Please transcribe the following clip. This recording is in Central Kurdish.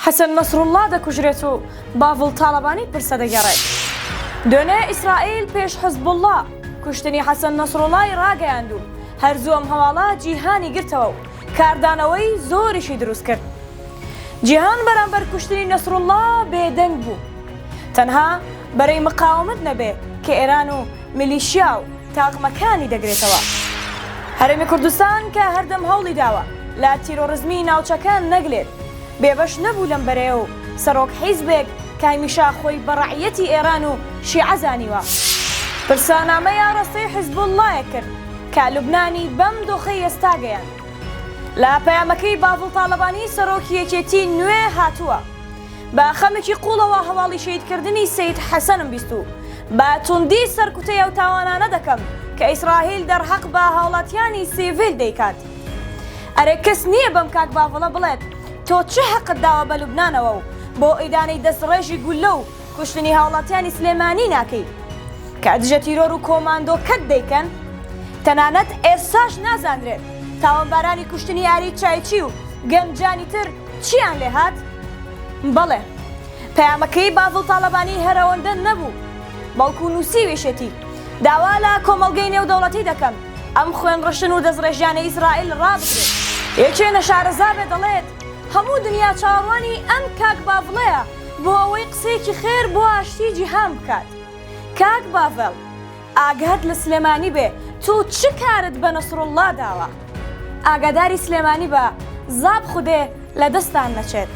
حەسەن نەسروڵڵا دەکوژرێت و باڤڵ تاڵەبانی پرسە دەگێڕێت. دوێنێ ئیسرائیل پێش حزبوڵڵا کوشتنی حەسەن نەسروڵڵای ڕاگەیاند و هەر زوو ئەم هەواڵە جیهانی گرتەوە و کاردانەوەی زۆریشی دروست کرد. جیهان بەرامبەر کوشتنی نەسروڵڵا بێدەنگ بوو. تەنها بەرەی مقاومەت نەبێ کە ئێران و میلیشیا و تاقمەکانی دەگرێتەوە. هەرێمی کوردستان کە هەردەم هەوڵی داوە لە تیرۆڕزمی ناوچەکە نەگلێت، بێبەش نەبوو لەم بەرەیە و سەرۆک حیزبێک کە هەمیشە خۆی بە ڕەعیەتی ئێران و شیعە زانیوە، پرسانامەی ئاڕاستەی حیزبوڵڵایەک کرد کە لوبنانی بەم دۆخەی ئێستا گەیاند. لە پەیامەکەی باڤڵ تاڵەبانی سەرۆکی یەکێتی نوێ هاتووە، بە خەمێکی قووڵەوە هەواڵی شەهیدکردنی سەید حەسەنم بیست و بە توندی سەرکوتەی ئەو تاوانانە دەکەم کە ئیسرائیل دەرحەق بە هاوڵاتیانی سیڤیل دەیکات. ئەرێ کەس نییە بەم کاک باڤڵە بڵێت تۆ چ هەقت داوە بە لوبنانەوە و بۆ ئیدانەی دەستڕێژی گوللە و کوشتنی هاوڵاتیانی سلێمانی ناکەی کە دژە تیرۆر و کۆماندۆکەت دەیکەن؟ تەنانەت ئێستاش نازانرێت تاوانبارانی کوشتنی ئاری چایچی و گەنجانی تر چیان لێهات؟ بەڵێ پەیامەکەی باڤڵ تاڵەبانی هەر ئەوەندە نەبوو، بەڵکو نووسیویشێتی، داوا لە کۆمەڵگەی نێودەوڵەتی دەکەم ئەم خوێنڕشتن و دەستڕێژیانەی ئیسرائیل ڕابگرێت. یەکێ نەشارەزا بێ دەڵێت، هەموو دنیا چاوەڕوانی ئەم کاک باڤڵەیە بۆ ئەوەی قسەیەکی خێر بۆ ئاشتی جیهان بکات. کاک باڤڵ ئاگات لە سلێمانی بێ تۆ چ کارت بە نەسروڵڵا داوە؟ ئاگاداری سلێمانی بە زاب خودێ لە دەستان نەچێت.